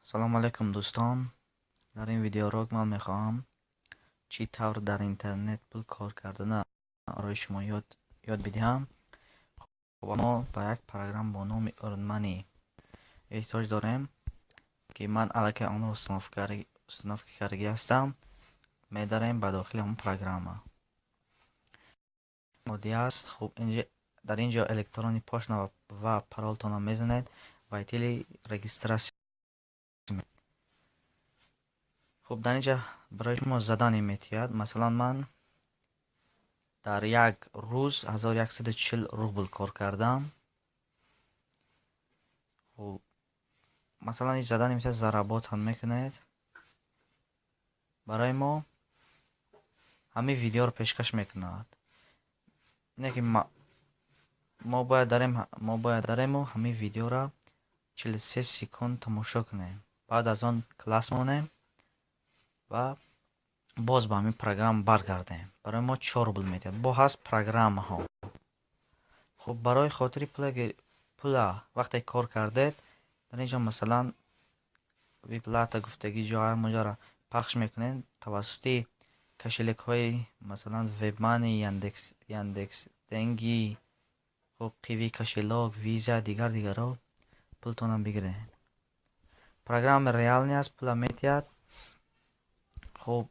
Салому алайкум, дӯстон. Дар ин видеоурок ман мехоҳам чӣ тавр дар интернет пул кор кардана барои шумо ёд бидиҳам. Хуб, мо ба як программа бо номи Earn Money эҳтиёҷ дорем, ки ман аллакай онро установка кардагӣ ҳастам. Медарем ба дохили ҳамон программа. Оддӣ аст. Хуб, дар ин ҷо электронный почта ва паролтонро мезанед, войти или регистрация. Хуб, дар ин ҷа барои шумо задание метиҳад. Масалан, ман дар як рӯз 1140 рубл кор кардам. Хуб, масалан, ин задание метиҳад, заработать мекунед. Барои мо ҳамин видеоро пешкаш мекунад. Ине ки мо бояд дарему ҳамин видеоро 43 секунд тамошо кунем. Баъд аз он класс монем ва боз ба ҳамин программа баргардем. Барои мо 4 рубл медиҳад. Бо ҳаст программаҳо. Хуб, барои хотири пула вақте кор кардед, дар ин ҷо, масалан, выплата гуфтагӣ ҷо ҳамонҷоро пахш мекунед, тавассути кошелёкҳои, масалан, Вебмани, Яндекс Деньги, хуб, Киви кошелёк, Виза, дигар дигарро пултонро бигиред. Программа реальный аст, пула метиҳад. Хуб,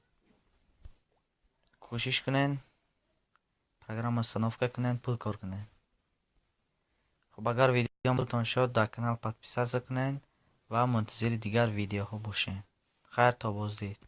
кӯшиш кунед, программа установка кунед, пул кор кунед. Хуб, агар видео пултон шуд, дар канал подписаться кунед ва мунтазири дигар видеоҳо бошед. Хайр, то боздид.